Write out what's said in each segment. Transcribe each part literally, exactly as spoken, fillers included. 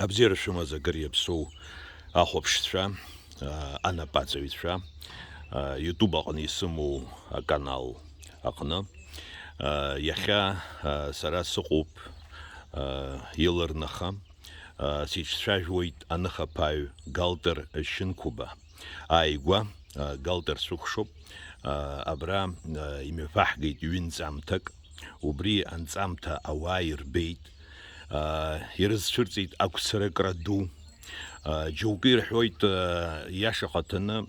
Абзиара шәымаз акыр иаԥсоу ахәаԥшцәа, аа, анапаҵаҩцәа, аа, YouTube аҟны исымоу аканал аҟны. Аа, иахьа, аа, сара сыҟоуп, аа, Елырныха. Аа, сиҿцәажәоит аныхаԥаҩ Галтер Шьынқәба ааигәа. Аа, Галтер сыкәшоуп. Аа, абра, аа, имҩаԥаҳгеит ҩынҵамҭак. Убри анҵамҭа ауаа ирбеит, аа, ирызцәырҵит ақәцаракра ду. Аа, џьоукы ирҳәоит, аа, иаша ахаҭаны,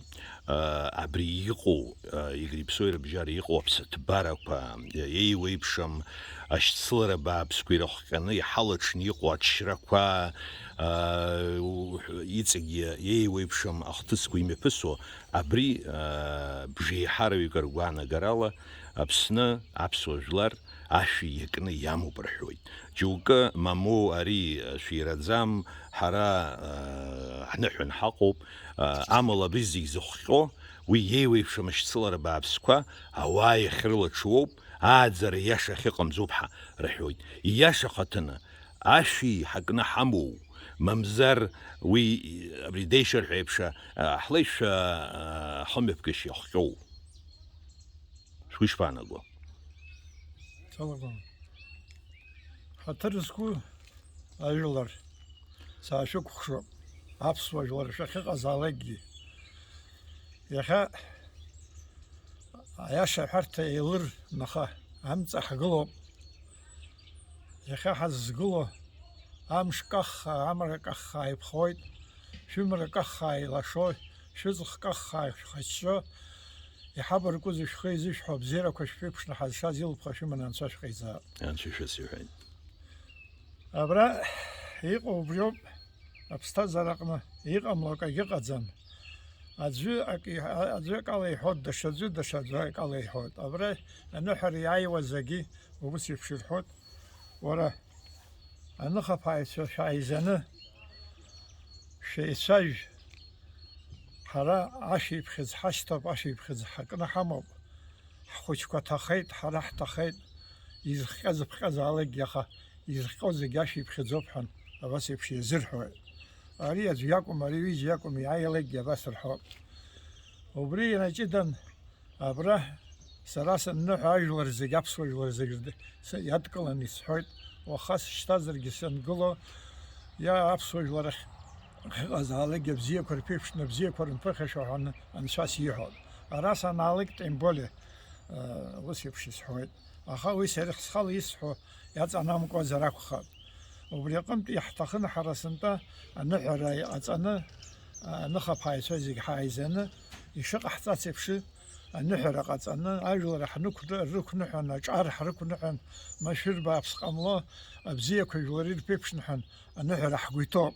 аа, абри иҟоу, аа, Игри Ԥсои рыбжьара иҟоу аԥсаҭбарақәа, еиуеиԥшым ашьцылара бааԥсқәа ирыхҟьаны иҳалаҽны иҟоу аҽшьрақәа, аа, у-, иҵегьы еиуеиԥшым ахҭысқәа имҩаԥысуа, абри, аа, бжеиҳараҩык ргәаанагарала Аԥсны аԥсуа жәлар ашәи иакны иамоуп рҳәоит. Џьоукы, мамоу, ари шәираӡам, ҳара, аа, ҳныҳәан ҳаҟоуп, аа, амала абри зегь зыхҟьо, уи еиуеиԥшым ашьцылара бааԥсқәа ауаа иахьрылаҽуоуп, ааӡара иаша ахьыҟамзоуп ҳа, рҳәоит. Ииаша ахаҭаны, ашәи ҳакны ҳамоу, мамзар уи абри деишырҳәа еиԥш, аа, ҳлеишәа, аа, ҳамҩаԥгашьа иахҟьоу. Шәгәы ишԥаанаго? Салагон. Ҳаҭыр зқәу ажәлар саашәыкәхшоуп, аԥсуа жәлар шәахьыҟазаалакгьы. Иахьа аиаша аҳәарҭа еилырнаха амҵа ҳгылоуп. Иахьа ҳазгыло амш каххаа, амра каххаа иԥхоит, шәымра каххаа илашоит, шәыҵх каххаа шәхаччо, иҳабаркузеи шәхы изышәҳәо абзиарақәа шәԥеиԥшны ҳазшаз илыԥха шәыманы Анцәа шәҟаиҵап. Анцәа ишәасиҳәеит. Абра иҟоу убриоуп, аԥсҭазаараҟны иҟамло акагьы ыҟаӡам. Аӡәы акы иҳ-, аӡәы акала иҳәоит, даҽаӡәы, даҽаӡәы акала иҳәоит. Абра аныҳәара иааиуа зегьы убыс еиԥш ирҳәоит. Уара, аныхаԥааҩцәа шәааизаны шәеицәажә, ҳара ашәиԥхьыӡ ҳашьҭоуп, ашәиԥхьыӡ ҳакны ҳамоуп, ҳхәыҷқәа ҭахеит, ҳара ҳҭахеит, изыхҟьаз ԥҟьазаалакгьы, аха изыхҟьо зегь ашәиԥхьыӡоуп ҳәан, абас еиԥш иазырҳәоит. Ари аӡә иакәым, ари ҩыџьа иакәым, иааиалагьы абас рҳәоит. Убри инаҷыдан, абра сара санныҳәа, ажәлар зегь, аԥсуа жәлар зегь рд-, с-, иадкыланы исҳәоит, уаха сышьҭазаргьы сангыло, иа аԥсуа жәлар ахь-, ахьыҟазаалакгьы абзиақәа рԥеиԥшны, абзиақәа рымԥыхьашәа ҳәа ан-, анцәа сиҳәоит. Ара санаалак, тем более, э, ус еиԥш исҳәоит. Аха уи сара схала исҳәо иаҵанамкуазар акәхап. Убри аҟынтә иаҳҭахын ҳара сынтәа аныҳәара иҟаҵаны, аныхаԥааҩцәа зегь ҳааизаны, ишыҟаҳҵац еиԥш, аныҳәара ҟаҵаны, ажәлар ҳнықәны-, рықәныҳәан, аҿар ҳрықәныҳәан, машәыр бааԥс ҟамло, абзиақәа жәлар ирԥеиԥшны ҳәан, аныҳәара ҳгәы иҭоуп.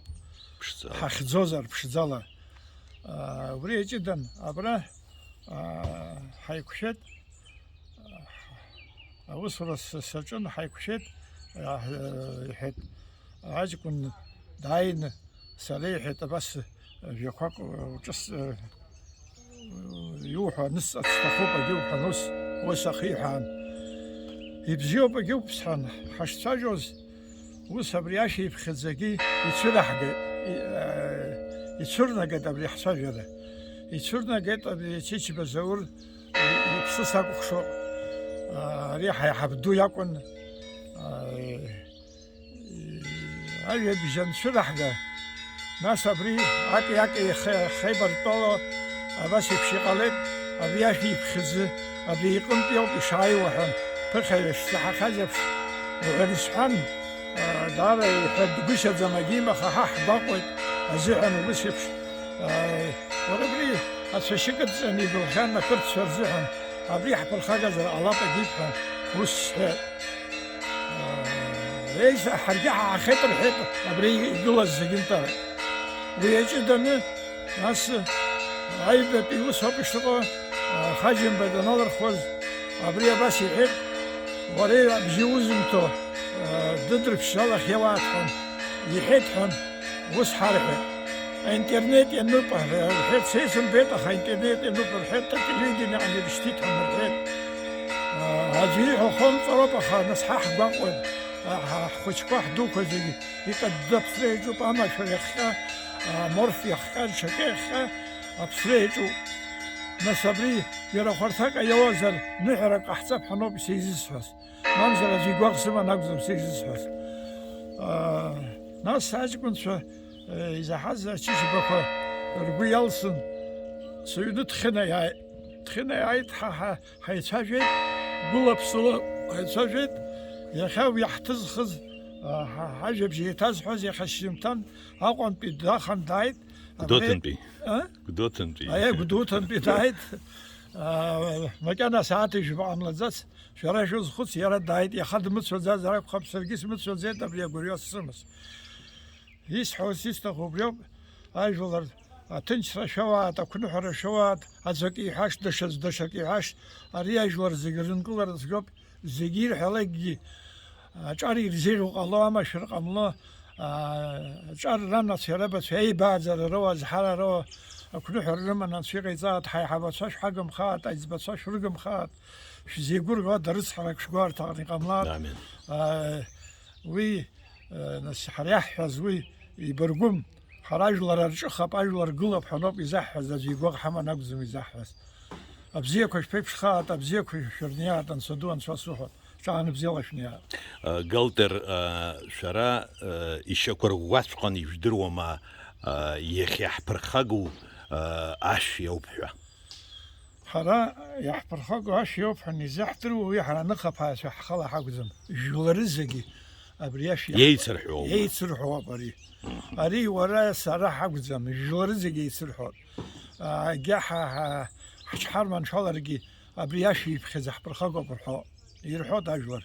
Ԥшӡала. Ҳахьӡозар ԥшӡала. Аа, убри иаҷыдан, абра, аа, ҳаиқәшәеит. Аусура с-, саҿын, ҳаиқәшәеит, аа, иҳәеит, аҷкәын дааины, сара иҳәеит, абас жәақәак уҿыс-, иуҳәо анысҵарц сҭахуп, агьуҳәан, ус, ус ахиҳәаан. Ибзиоуп, агьуп, сҳәан, ҳашцәажәоз, ус абри ашәиԥхьыӡгьы ицәыраҳгеит, и-, э, ицәырнагеит абри ҳцәажәара. Ицәырнагеит абри Чычба Заур иԥсы сакәыхшоуп. Ари ҳаиҳаб ду иакәын. Аҩадыбжь анцәыраҳга, нас абри аки-аки ихе-, хеибартәало абас еиԥш иҟалеит, абри ашәиԥхьыӡ, абри иҟынтә иоуп ишааиуа ҳәа ԥыхьаҩ сзаҳахьаз еиԥш, уҳәан исҳәан, даара иҳәа дгәышьаӡам агьим, аха ҳа ҳгәаҟуеит азыҳәан убыс еиԥш. Уара абри ацәашьы кыдҵаны ибылхьан акырцәа рзыҳәан, абри ҳԥырхагазар ҟалап агьип ҳәа ус сҳәеит. Еиза ҳаргьы ҳаахеит рҳәеит абри игылаз зегьы нтәарак. Уи аҷыданы, нас аҩбатәи ус ауп ишыҟоу, Хаџьымба даналырхуаз, абри абас иҳәеит, уара абжьы узымҭо, дыдрыԥшьалахьеи уаатәҳәан, иҳәеит ҳәан, ус ҳарҳәеит. Аинтернет иануп, рҳәеит, са исымбеит, аха аинтернет иануп, рҳәеит, ателевидениеҟны ирышьҭит ҳәа рҳәеит. Аӡәы ииҳәо хымҵароуп, аха нас ҳа ҳгәаҟуеит. Ҳа, ҳхәыҷқәа, ҳдуқәа зегьы икыдды аԥсра иаҿуп, амашәыр иахҟьа, аморф иахҟьа, аҽакы иахҟьа аԥсра иаҿуп. Нас абри иара хәарҭак аиауазар, ныҳәарак ҟаҳҵап ҳәа ноуп сеизызҳәаз. Мамзар аӡәы игәаӷ сыман акәӡам сеизызҳәаз. Нас аҷкәынцәа, э, изаҳаз ачычбақәа ргәы иалсын, сыҩны Ҭхьына иааит. Ҭхьына иааит, ҳа, ҳа, ҳаицәажәеит, гәыла-ԥсыла ҳаицәажәеит. Иахьа уи иаҳҭызхыз, а, ҳа, ҳажәабжь еиҭазҳәаз иахьа шьыжьымҭан Аҟәантәи дахан дааит. Гәдоуҭантәи. А? Гәдоуҭантәи. Аиа, Гәдоуҭантәи дааит. А, макьана асааҭ ҩажәа ҟамлаӡац, шәара шәызхәыц, иара дааит, иаха дмыцәаӡазар акәхап, саргьы смыцәаӡеит абри агәырҩа сымаз. Исҳәо, сисҭаху убриоуп, ажәлар аҭынчра шәауаат, ақәныҳәара шәауаат, аӡәк иҳәашт, даҽаӡә, даҽак иҳәашт, ари ажәлар зегьы рынкылара згоуп, зегьы ирҳәалакгьы, аҿар ирзеиӷьу ҟало, амашәыр ҟамло, аа, аҿар ранацәа, рабацәа, еибааӡара роуа, азҳара роуа, ақәныҳәара рыманы анцәа иҟаиҵааит, ҳаиҳабацәа шәҳагымхааит, аиҵбацәа шәрыгымхааит, шәзеигәырӷьо ада рыцҳарак шәгәарҭаҟны иҟамлааит. Амин. Аа, уи Нас ҳара иаҳҳәаз уи ибаргәым, ҳара ажәлар арҿыхап, ажәлар гылап ҳәа ноуп изаҳҳәаз, аӡәы игәаӷ ҳаман акәӡам изаҳҳәаз. Абзиақәа шәԥеиԥшхааит, абзиақәа шәырниааит, анцәа ду, анцәа суҳәоит, ҿаанбзиала шәниааит. Галтер, шәара ишьақәырӷәӷәаҵәҟьаны ижәдыруама, иахьа ҳԥырхагоу ашә иауп ҳәа? Ҳара иаҳԥырхагоу ашә иоуп ҳәа изаҳдыруа, уи ҳара аныхаԥааҩцәа ҳхала ҳакәӡам. Жәлары зегьы абри ашә иаҳ-, Иеицырҳәоума? Иеицырҳәоуп ари. Ари уара, сара ҳакәӡам, жәлары зегьы еицырҳәоит. Егьа ҳа, ҳа, ҳчҳар маншәаларгьы абри ашә иԥхьаӡа ҳԥырхагоуп рҳәо, ирҳәоит ажәлар.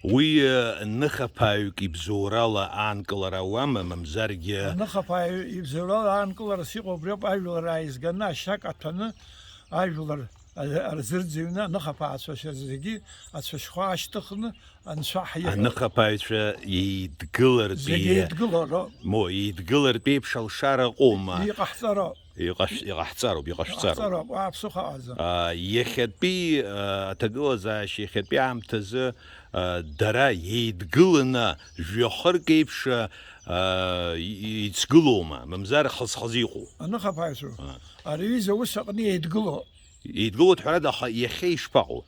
Уи, э, ныхаԥааҩык ибзоурала аанкылара ауама, мамзаргьы? Аныхаԥааҩ ибзоурала аанкыларас иҟоу убриоуп, ажәлар ааизганы, ашьак аҭәаны, ажәлар а-, арзырӡыҩны, аныхаԥаацәа зегьы ацәашьхәа аашьҭыхны, анцәа ҳаиҳәо. Аныхаԥааҩцәа еидгылартә Зегьы еи-, еидгылароуп. Мо, еидгылартә еиԥш алшара ыҟоума? Иҟаҳҵароуп. Иҟаш-, иҟаҳҵароуп, иҟашәҵароуп. Иҟаҳҵароуп, ааԥсыха аҟаӡам. А, иахьатәи, а, аҭагылазаашьа, иахьатәи аамҭазы, а, дара еидгыланы жәҩахырк еиԥш, а, а, и-, и-, ицгылоума, мамзар хаз-хаз иҟоу? Аныхаԥааҩцәоу? А. Ари аҩыза ус аҟны еидгыло. Еидгылоит ҳәарада, аха иахьа ишԥаҟоу?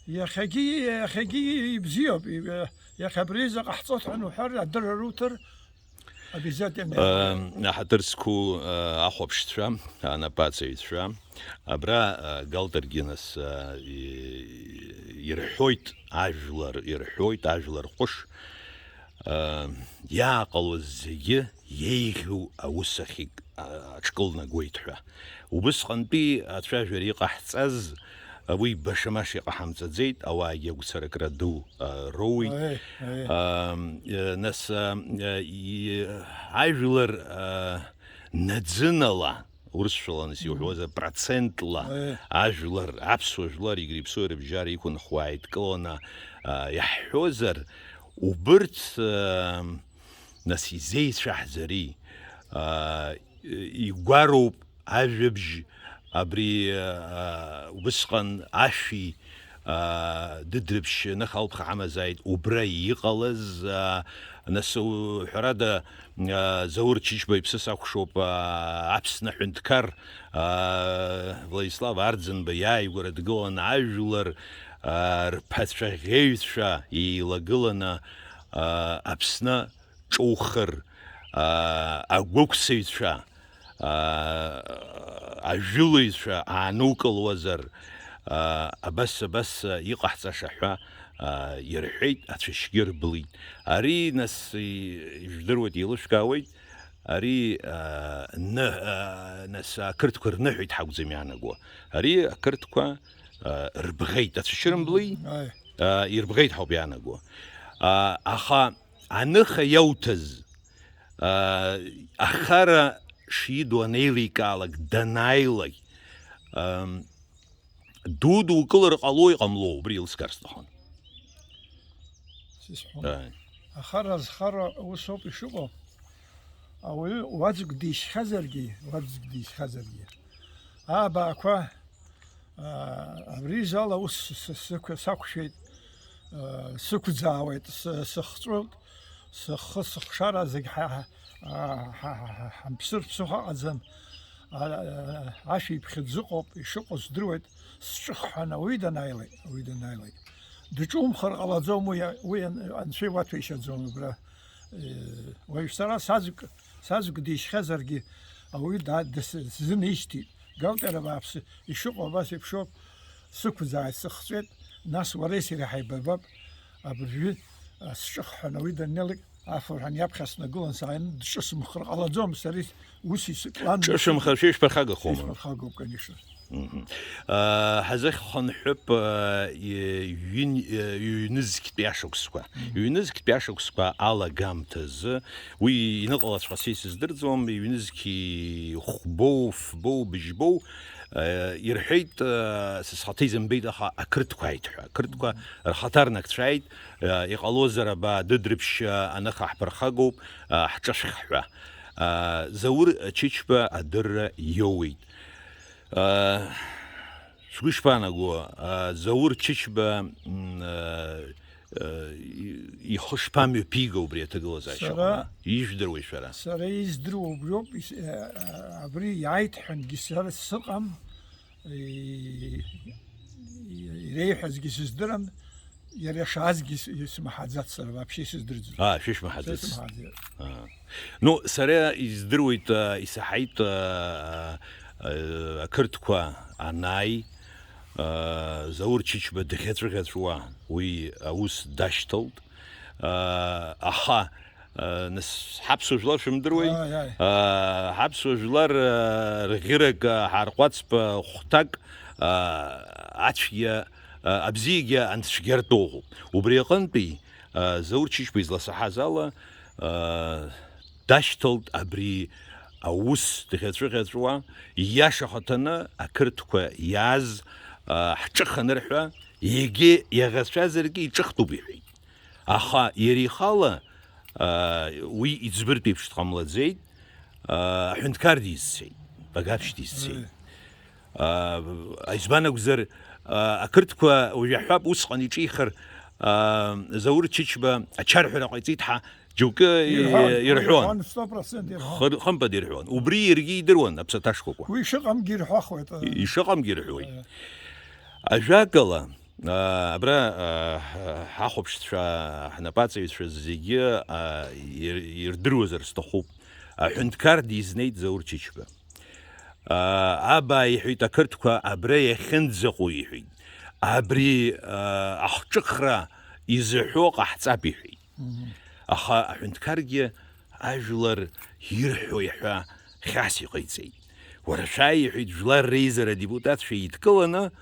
Иахьагьы, иахьагьы ибзиоуп, и-, иахьа абри аҩыза ҟаҳҵоит ҳәа ануҳәар, адырра руҭар, Обязательно. Э, аҳаҭыр зқәу, э, ахәаԥшцәа, анапаҵаҩцәа, абра, э, Галтергьы нас, э, и-, ирҳәоит ажәлар, ирҳәоит ажәлар ҟәыш, э, иааҟалоз зегьы иеиӷьу аус ахьык-, а-, аҽкылнагоит ҳәа. Убысҟантәи ацәажәара иҟаҳҵаз, а, уи баша-маша иҟаҳамҵаӡеит, ауаагьы агәцаракра ду, а, роуит. Аиеи, аиеи. Ам, э, нас, а, э, и-, ажәлар, а, наӡынала, урысшәала нас Мгм. иуҳәозар, процентла Аиеи. ажәлар, аԥсуа жәлар Егры иԥсуа рыбжьара иқәынхо ааидкыланы, а, иаҳҳәозар, убырҭ, а, нас изеицәаҳӡари? А, игәароуп ажәабжь абри, а, убысҟан ашәи, а, Дыдрыԥшь ныхалԥха ҳамазааит, убра иҟалаз, а, нас, у-, ҳәарада, а, Заур Чычба иԥсы сакәшоуп, а, Аԥсны аҳәынҭқар, а, Владислав Арӡынба иааигәара дгылан ажәлар, а, рԥацәа ӷьеҩцәа еилагыланы, а, Аԥсны ҿухыр, аа, агәықәсаҩцәа, аа, ажәылаҩцәа аанукылуазар, аа, абас, абас иҟаҳҵаша ҳәа, аа, ирҳәеит, ацәашьгьы рблит. Ари, нас, и-, ижәдыруеит, еилышәкаауеит, ари, аа, ны-, аа, нас, ақырҭқәа рныҳәеит ҳакәӡам иаанаго. Ари ақырҭқәа, аа, рбӷеит, ацәашьы рымбли, Аи. аа, ирбӷеит ҳауп иаанаго. Аа, аха Аныха иауҭаз, аа, ахара шидоу анеиликаалак, данааилак, ам, ду дукылар ҟало, иҟамло, убри еилыскаар сҭахын. Сисҳәон. Ааи. Ахара зхара усоуп ишыҟоу. Ауаҩы уаӡәк дишьхьазаргьы, уаӡәк дишьхьазаргьы, аабаақәа, аа, абри изала ус с-, с-, сықә-, сақәшәеит. сықәӡаауеит, сы-, сыхҵәылт, сыхы, сыхшара зегь ҳа-, ҳа-, ҳа-, ҳа-, ҳа-, ҳамԥсыр ԥсыхәа ыҟаӡам. А-, а-, ашәа иԥхьыӡ ыҟоуп, ишыҟоу здыруеит, сҿыхҳәан ауаҩы данааилак, ауаҩы данааилак. Дҿумхыр ҟалаӡом уи, уи ан-, анцәа иуаҭәеишьаӡом убра. Э, уажә сара саӡәк, саӡәк дишьхьазаргьы ауаҩы да-, дыс-, сзынеишьҭит. Галтера бааԥсы, ишыҟоу абас еиԥшоуп, сықәӡааит, сыхҵәеит, нас уареи сареи ҳаибабап, абыржәы, а, сҿыхҳәан ауаҩы даннелак, афырҳәан иаԥхьа снагылан сааины дҿысымхыр ҟалаӡом, сара ус исыклан. Ҿышәымхар шәишԥархагахома? Ишԥархагоуп, конечно. Мгм. А, ҳазыхьхынҳәып, а, и-, ҩын-, а, ҩнызқьтәи ашықәсқәа. Мгм. Ҩнызқьтәи ашықәсқәа алагамҭазы, уи иныҟәалаҵәҟьа са исыздырӡом, ҩнызқьи хәбоу, фбоу, быжьбоу, а, ирҳәеит, а, са схаҭа изымбеит, аха ақырҭқәа ааит ҳәа. Ақырҭқәа рхаҭарнакцәа ааит, а, иҟалозар, абаа, дыдрыԥшь, а, аныха ҳԥырхагоуп, а, ҳҿышәх ҳәа. А, Заур Чычба адырра иоуеит. А, шәгәы ишԥаанаго, а, Заур Чычба, м, а, а, и-, ихы шԥамҩаԥиго убри аҭагылазаашьа аҟны? Сара, ижәдыруеи шәара? Сара издыруа убриоуп, ис-, а, а, абри иааит ҳәангьы сара сыҟам, и-, и-, иреиҳәазгьы сыздырам, иара ишаазгьы ис-, исмаҳаӡац сара, вообще исыздырӡом. А, шәышәмаҳаӡац. Сара исмаҳаӡац. А. Ну, сара издыруеит, а, исаҳаит, а, а, ақырҭқәа анааи, а, Заур Чычба дӷьаҵәыӷьаҵәуа уи аус дашьҭалт. А, аха, а, нас ҳаԥсуа жәлар шәымдыруеи? Ааи, ааи. А, ҳаԥсуа жәлар, а, рӷьырак, а, ҳарҟәацп, а, хәҭак, а, ацәгьа, а, абзиагьы анцәгьа ртәы ыҟоуп. Убри аҟынтәи, а, Заур Чычба изласаҳаз ала, а, дашьҭалт абри аус дӷьаҵәыӷьаҵәуа, ииаша хаҭаны ақырҭқәа иааз, а, ҳҿыханыр ҳәа, егьа иаӷацәазаргьы иҿыхтәуп иҳәеит. Аха иара ихала, а, уи иӡбыртә еиԥш дҟамлаӡеит, а, аҳәынҭқар дизцеит, Багаԥшь дизцеит. Ыы. А, избан акәзар, а, ақырҭқәа уажә иаҳҳәап, усҟан иҿихыр, а, Заур Чычба ачарҳәара ҟаиҵеит ҳәа џьоукы ирҳәон, ирҳәон. Ирҳәон, сто процент ирҳәон. Хы-, хымԥада ирҳәон. Убри иаргьы идыруан, аԥсаҭа шкәакәа. Уи шыҟамгьы ирҳәахуеит, а. Ишыҟамгьы ирҳәоит. Ы. Ажәакала, а, абра, а, ҳахәаԥшцәа, ҳнапаҵаҩцәа зегьы, а, ир-, ирдыруазар сҭахуп. Аҳәынҭқар дизнеит Заур Чычба. Аа, абаа иҳәеит, ақырҭқәа абра иахьынӡаҟоу иҳәеит. Абри, аа, ахҿыхра изыҳәо ҟаҳҵап иҳәеит. Мгм. Аха аҳәынҭқаргьы ажәлар ирҳәо иаҳәа хьаас иҟаиҵеит. Уара шәааи, иҳәеит, Жәлар Реизара адепутатцәа еидкыланы,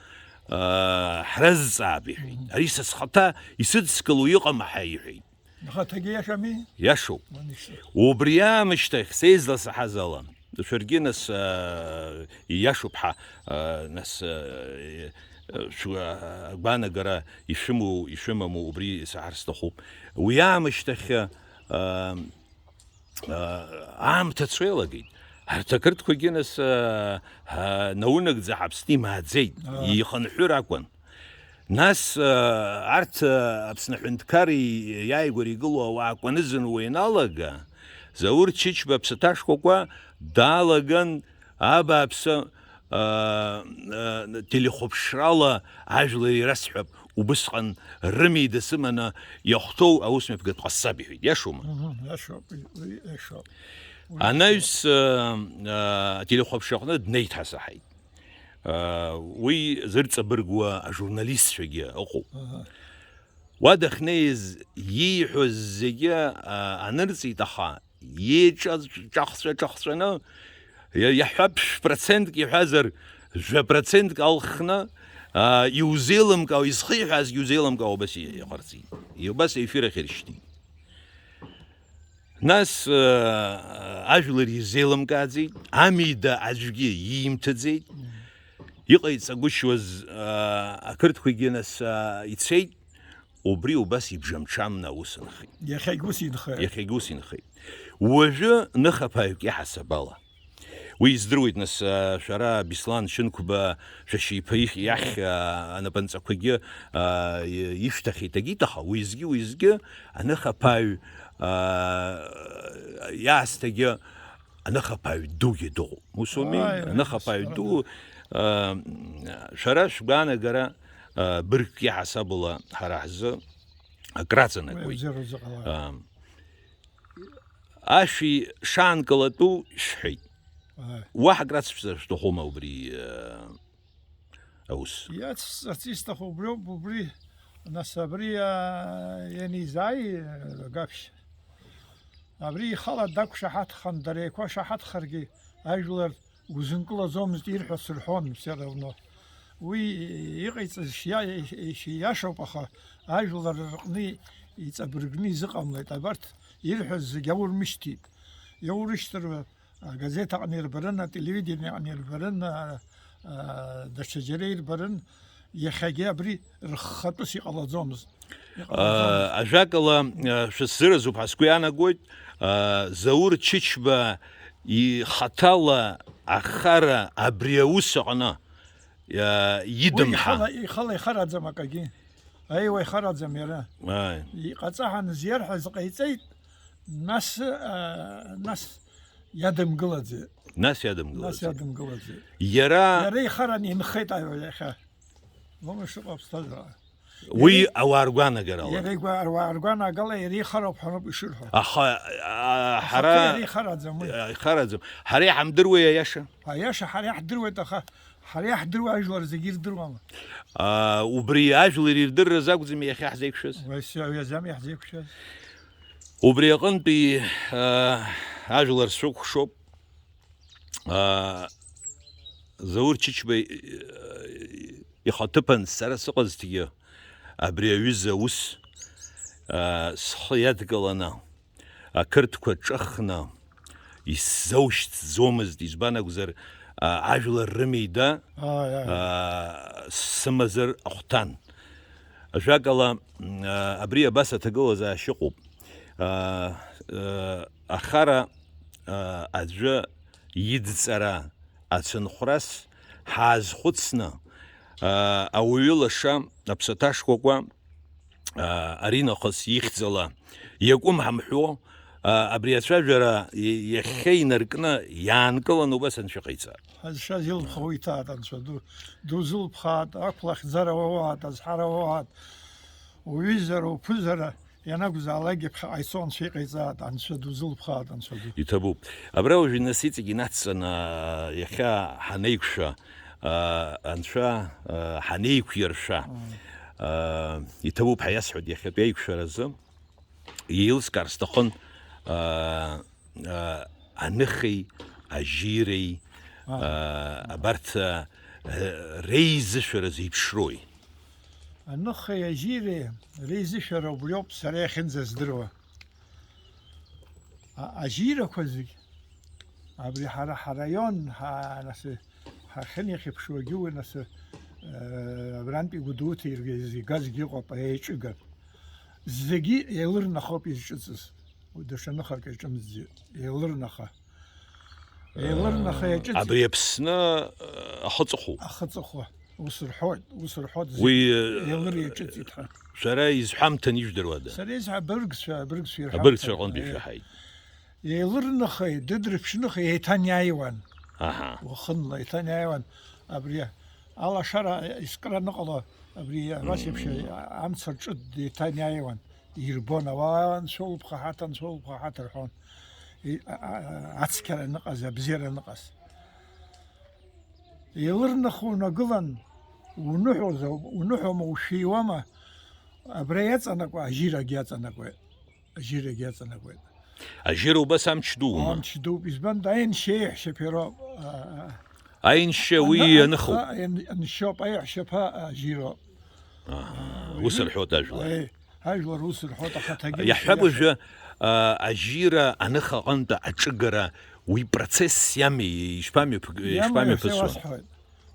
аа, ҳразҵаап иҳәеит. Мгм. Ари са схаҭа исыдскыло иҟам ҳәа иҳәеит. Ихаҭагьы иашами? Иашоуп. Уанишьҭахь. Убри аамышьҭахь, са изласаҳаз ала, шәаргьы, нас, аа, ииашоуп ҳәа, аа, нас, аа, шәгәа-, агәаанагара ишәымоу, ишәымаму, убри саҳар сҭахуп. Уи аамышьҭахь, аа, аа, аамҭа цәеилагеит. Арҭ ақырҭқәагьы, нас, аа, ҳа-, наунагӡа Ҳаԥсны имааӡеит, Аа. ихынҳәыр акәын. Нас, ы, арҭ, ы, Аԥсны аҳәынҭқар и-, иааигәара игылоу ауаа акәанызануа ианалага, Заур Чычба аԥсаҭа шкәакәа далаган, абааԥсы, ы, ы, телехәаԥшрала ажәлар ирасҳәап, убысҟан рымеида сыманы иахәҭоу аусмҩаԥгатә ҟасҵап, иҳәеит. Иашоума? Мгм, иашоуп, уи, уи иашоуп. Уи Анаҩс, ы, ы, ателехәаԥшраҟны днеит ҳәа саҳаит. Уи зырҵабыргуа ажурналистцәагьы ыҟоуп. Аҳа. Уа дахьнеиз ииҳәоз зегьы, а, анырҵеит, аха иеиҿаҵәахҵәа-ҿахҵәаны, иа-, иаҳҳәап, шә-процентк иҳәазар, жәа-процентк алхны, а, иузеилымкаауа, изхиҳәаазгьы иузеилымкаауа убас и-, иҟарҵеит. Убас аефир ахь иршьҭит. Нас, э, ажәлар ирзеилымкааӡеит, амида аӡәгьы иимҭаӡеит. Иҟаиҵагәышьуаз, э, ақырҭқәагьы, нас, э, ицеит, убри убас ибжамҽамны аус нхеит. Иахьагь ус инхеит. Иахьагь ус инхеит. Уажәы ныхаԥааҩык иаҳасаб ала. Уи издыруеит, нас, а, шәара Беслан Шьынқәба шәашьеиԥа их-, иахь, а, анапынҵақәагьы, а, и-, ишәҭахьеит, агьиҭ, аха уеизгьы, уеизгьы аныхаԥааҩ, а, иаасҭагьы аныхаԥааҩ дугьы дыҟоуп. Ус ауми? Ааи, ааи, Аныхаԥааҩ ус ду, а, шәара шәгәаанагара, а, быргк иаҳасабала ҳара ҳзы акраҵанакуеит. Уи абзиаразы ҟалааит. А, ашәи шаанкылатәу шәҳәеит. Ааи. Уаҳа акрацәҵар шәҭахума убри, э, аус? Иацсҵарц исҭаху убриоуп, убри, нас абри, а, ианизааи, э, Гагшь. Абри ихала дақәшаҳаҭхан, дара еиқәшаҳаҭхаргьы, ажәлар узынкылаӡомызт, ирҳәо сырҳәон, все равно. Уи иҟаиҵаз шиа-, шиашоуп, аха ажәлар рҟны иҵабыргны изыҟамлеит. Абарҭ ирҳәаз зегь аурмышьҭит. Иаурышьҭыр, агазеҭ аҟны ирбарын, ателевидение аҟны ирбарын, а, а, даҽаџьара ирбарын, иахьагьы абри рххатәыс иҟалаӡомызт. Иҟалаӡомызт. А, ажәакала, а, шәысзыразуп ҳәа сгәы иаанагоит, а, Заур Чычба ихаҭала ахара абри аус аҟны, а, Уи идымҳа. ихала, ихала ихараӡам акагьы. Аиуа ихараӡам иара. Ааи. Иҟаҵа ҳанызиарҳәаз ҟаиҵеит, нас, а, нас иадымгылаӡеит. Нас Нас иадымгылаӡеит. иадымгылаӡеит. Иара Иара ихаран инхеит аиуа иахьа. Лымш ыҟоуп аԥсҭазаара. Уи Иара ауаа ргәаанагарала. Иара игәа-, ауаа ргәаанагала иара ихароуп ҳәа ауп ишырҳәо. Аха, а, Аха ҳара иара ихараӡам уи. а, ихараӡам. Ҳара иҳамдыруеи аиаша? Аиаша ҳара иаҳдыруеит, аха ҳара иаҳдыруа ажәлар зегьы ирдыруама? А, убри ажәлар ирдырраз акәӡами иахьа ҳзеиқәшәаз? Уи асы-, уи азами иаҳзеиқәшәаз? Убри аҟынтәи, а, ажәлар срыкәхшоуп. А, Заур Чычба, э, ихаҭыԥан сара сыҟазҭгьы, абри аҩыза аус, а, схы иадкыланы, ақырҭқәа ҿыхны, исзаушьҭӡомызт, избан акәзар, а, ажәлар рымеида, Ааи, ааи. а, сымазар ахәҭан. Ажәакала, м, а, абри абас аҭагылазаашьа ыҟоуп. А, а, ахара, а, аӡәы идҵара ацынхәрас ҳаазхәыцны, а, ауаҩы лаша аԥсаҭа шкәакәа, а, аринахыс ихьӡала иакәым ҳамҳәо, а, абри ацәажәара и-, иахьа инаркны иаанкыланы убас анцәа иҟаиҵа. Ҳазшаз илԥха уиҭаат, анцәа ду, дузылԥхаат, ақәлахьӡара уоуаат, азҳара уоуаат, уҩызара, уԥызара, ианакәзаалакгьы ԥхьаҟа ицо анцәа иҟаиҵаат, анцәа дузылԥхаат, анцәа ду. Иҭабуп. Абра уажә нас иҵегь инацҵаны, а, иахьа ҳанеиқәшәа, а, анцәа, а, ҳанеиқәиршәа, Мм. а, иҭабуп ҳәа иасҳәоит иахьатәи аиқәшәаразы. Еилыскаар сҭахын, а, а, аныхеи, ажьиреи, А. а, абарҭ, а, реизышәара зеиԥшрои? Аныхеи ажьиреи реизышәара убриоуп сара иахьынӡаздыруа. А-, ажьирақәа зегь, абри ҳара ҳараион, ҳа-, нас, ҳахьынеихьыԥшуагьы уи, нас, э, абрантәи Гәдоуҭа иргаз, игазгьы ыҟоуп, еиҿыган. Зегьы еилырнахоуп изҿыҵыз. Уи даҽа ныхак иаҿымзи, еилырнаха. Еилырнаха иаҿыҵит. Абри Аԥсны, э, ахы ҵыхәоуп. Ахы ҵыхәа. Ус рҳәоит, ус рҳәоит, зегь Уи, э, еилыр иаҿыҵит ҳәа. Шәара изҳәамҭан ижәдыруада? Сара изҳәа абыргцәа, абыргцәа ирҳәамҭан. Абыргцәа рҟынтә Э, ишәаҳаит. Еилырнаха, дыдрыԥшьныха, еиҭаниааиуан. Аҳа. Уахынла еиҭаниааиуан. Абри алашара искра аныҟало, абри абас еиԥш Мм. амца рҿы деиҭаниааиуан. Ирбон, ауаа, анцәа улԥха ҳаҭ, анцәа улԥха ҳаҭ рҳәон. И-, а-, а-, ацқьара аныҟаз, абзиара аныҟаз. Еилырнаха унагылан, уныҳәоза, уныҳәома, ушәиуама, абра иаҵанакуа, ажьирагь иаҵанакуеит. Ажьирагь иаҵанакуеит. Ажьира убас амч дуума? Амч дууп, избан, аиншьа еиҳәшьаԥа иароуп. А, а. Аиншьа уи Ана-, ианыхоуп. а, ан-, аншьоуп, аиҳәшьаԥа ажьироуп. Аҳа, ус рҳәоит ажәлар. Еи, ажәлар ус рҳәоит, ахаҭагьы Иаҳҳәап, уажәы, а, ажьира аныха аҟынтә аҿыгара уи процесс иами, ишԥамҩаԥ-, Иамои ишԥамҩаԥысуа?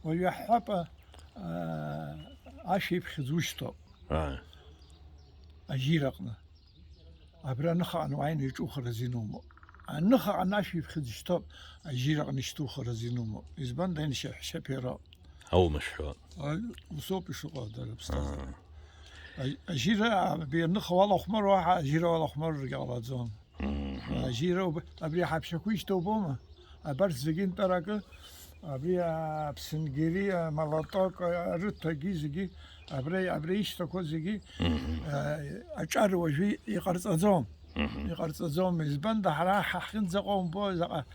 Уажәы иаҳҳәап, а, ашәиԥхьыӡ ушьҭоуп. Аа. Ажьираҟны. Абра аныхаҟны уааины иҿухыр азин умоуп. Аныха аҟны ашәиԥхьыӡ шьҭоуп, ажьира аҟны ишьҭухыраз инумоуп. Избан, даин шьа-, шьаԥироуп. Аумашәҳәо. А, усоуп ишыҟоу, дара ԥсҭазаара. Аа. А, ажьира, а, абри аныха уалахәмаруа, аха ажьира уалахәмарыргьы ҟалаӡом. Мгм. Ажьира уб-, абри аҳаԥшьақәа ишьҭоу убома? Абарҭ зегьы нтәаракы, абри аԥсынгьери, амолоток, арыҭәагьы зегьы, абри, абри ишьҭақәоу зегьы, мгм, а, аҿар уажәы иҟарҵаӡом. Мгм. Иҟарҵаӡом. Избанда ҳара ҳа ҳхьынӡаҟоу умбои, заҟа,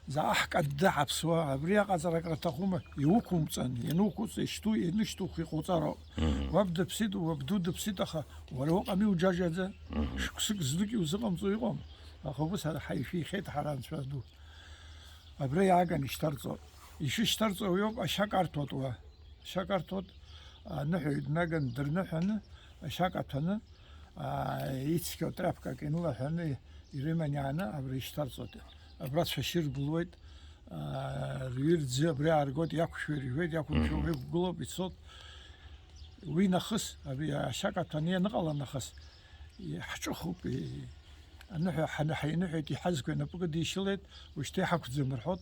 заҟа ҳкадды ҳаԥсуа, абри аҟаҵара акраҭахума? Иуқәумҵан, иануқәуҵа, ишьҭу, ианышьҭуху иҟоуҵароуп. Мгм. Уаб дыԥсит, уабду дыԥсит, аха уара уҟами уџьаџьаӡа. Мгм. Шықәсык знык иузыҟамҵо иҟам. Аха убыс ҳа-, ҳаишәихьеит ҳара анцәа ду. Абра иааган ишьҭарҵо. Ишышьҭарҵо уиоуп ашьа карҭәоит уа. Ашьа карҭәоит, аныҳәаҩ днаган дырныҳәаны, ашьа каҭәаны, аа, ицқьоу тряпкак инылаҳәаны ирыман иааны абра ишьҭарҵоит. Абра цәашьы рбылуеит, аа, рҩырӡы абра иааргоит, иақәшәо иржәуеит, иақәымшәо, мгм, уа иқәгылоуп, ицоит. Уи нахыс, абри ашьа каҭәаны ианыҟала нахыс, ҳҿыхуп, аныҳәа, ҳаны-, ҳаиныҳәеит, иҳазқәа инапы кыдишьылеит, ушьҭа иҳақәӡам рҳәоит,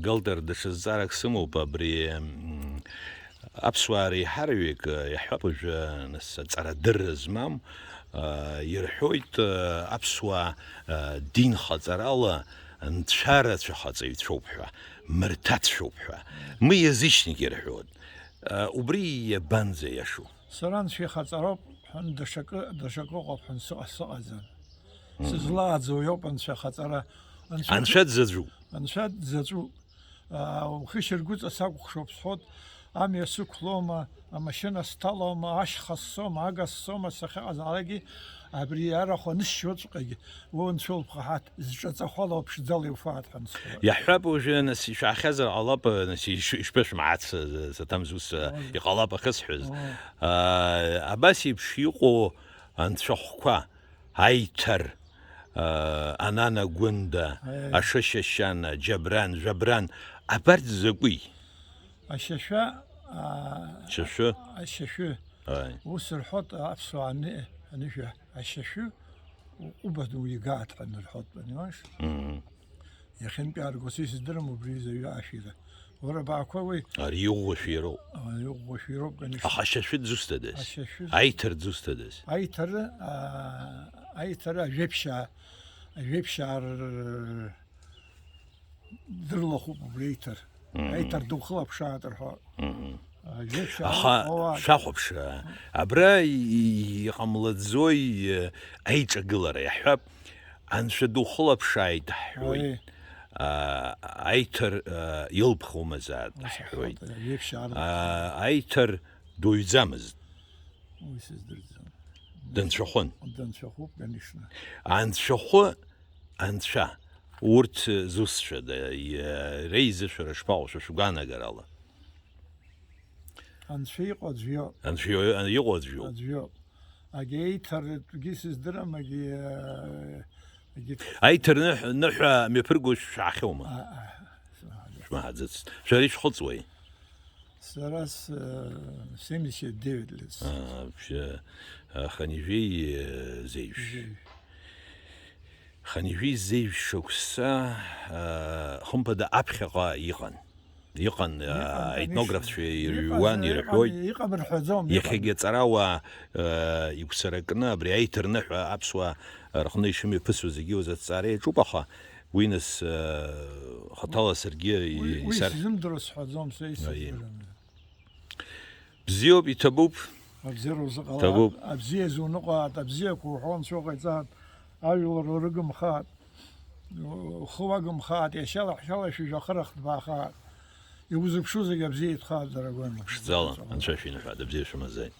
Галтер, даҽа зҵаарак сымоуп, абри, м, аԥсуаа реиҳараҩык, э, иаҳҳәап, уажәы, нас, аҵарадырра змам, э, ирҳәоит, э, аԥсуаа, э, динхаҵарала нцәарацәахаҵаҩцәоуп ҳәа, мырҭацәоуп ҳәа, мы язычники рҳәоит. Э, убри иабанӡа иашоу? Сара анцәа ихаҵароуп ҳәа, даҽакы, даҽакы ыҟоуп ҳәа сыҟа-, сыҟаӡам. Мгм. Сызлааӡо иоуп анцәа ахаҵара. Анцәа Анцәа дзаҵәуп. Анцәа дзаҵәуп. Аа, ухы шьаргәыҵа сакәыхшоуп сҳәоит, амҩа сықәлома, амашьына сҭалома, ашьха ссома, ага ссома, сахьыҟазаалакгьы, абри арахә анысшьуаҵәҟьагьы, уа анцәа улԥхаҳаҭ, зҿаҵахәала уԥшӡала иуфааит ҳәа анысҳәоит. Иаҳҳәап, уажәы, нас, ишәаахьазар ҟалап, нас, иш-, ишԥышәмаац, са-, саҭамз ус, Ой. Иҟалап ахысҳәаз. Ой. Аа, абас еиԥш иҟоу анцәахәқәа, Аиҭар, аа, Анана Гәында, Аи. Ашышьашьана, Џьабран, Жәабран, абарҭ закәи? Ашьашәа, аа, Шьашәы? Ашьашәы. Аи. Ус рҳәоит аԥсуаа ани-, анышәа, ашьашәы уҟәыбаду игаат ҳәа нырҳәоит, понимаешь? Мгм. Иахьынтәи аргосы исыздырам убри изаҩу ашәира. Уара баақәа уи Ари иӷәӷәа шәироуп. А, иӷәӷәа шәироуп, конечно. Аха ашьашәы дзусҭадаз? Ашьашәы. Аиҭар дзусҭадаз? Аиҭар, а, аиҭар ажәеԥшьаа, ажәеԥшьаа р-, дырлахуп убри аиҭар. Мм. Аиҭар духылаԥшааит рҳәо. Мм. Ажәеԥшьаа Аха ҟалоит. Шәахәаԥш, абра и-, иҟамлаӡои, э, аиҿагылара, иаҳҳәап, Анцәа духылаԥшааит ҳҳәоит. Аи. Аа, аиҭар, аа, илԥхомызаат Ус ҳҳәоит. Ахаҭа, ажәеԥшьаа Аа, аиҭар дуаҩӡамызт. Уи сыздырӡом. Дынцәахәын. Дынцәахәуп, конечно. Анцәахәы, анцәа, урҭ зусҭцәада, иа-, реизышәара шԥаҟоу, шәа шәгәаанагарала? Анцәа иҟоу аӡәы иоуп. Анцәа ио-, иҟоу аӡәы иоуп. Аӡәы иоуп. Агьи аиҭартәгьы сыздырам, агьи, э, агьи Аиҭар ныҳ-, ныҳәа мҩаԥырго шәаахьоума? А, а, шәмаҳаӡац. Шәмаҳаӡацт. Шәара ишәхыҵуеи? Сара с-, э, семьдесят девять лет. А, вообще, а, хынҩажәи, э, зеижә. Зеижә. Хынҩажәи зеижә шықәса, а, хымԥада аԥхьаҟа иҟан. Иҟан, Иҟан, аа, конечно. Етнографцәа ирҩуан, Иҟазар ирҳәоит. Иҟан, иҟам рҳәаӡом, иҟан. Иахьагьы аҵарауаа, аа, игәцаракны абри аиҭарныҳәа аԥсуаа рҟны ишымҩаԥысуа зегьы уи азы аҭҵаара иаҿуп, аха уи нас, аа, хаҭала саргьы Уи, уи исар- сзымдыруа сҳәаӡом, са Аиеи. исыздырам. Бзиоуп, иҭабуп. Абзиара узыҟалааит. Ҭабуп. Абзиа зуныҟәааит, абзиақәа уҳәо анцәа уҟаиҵааит. Ажәлар урыгымхааит, ухы уагымхааит, иашьа лаҳәшьа лашәыжә ахырахь дбаахааит. Иузыԥшу зегь абзиа итәхааит, дорогой мой. Ԥшӡала, Анцәа шәиныҳәааит, абзиа шәымазааит.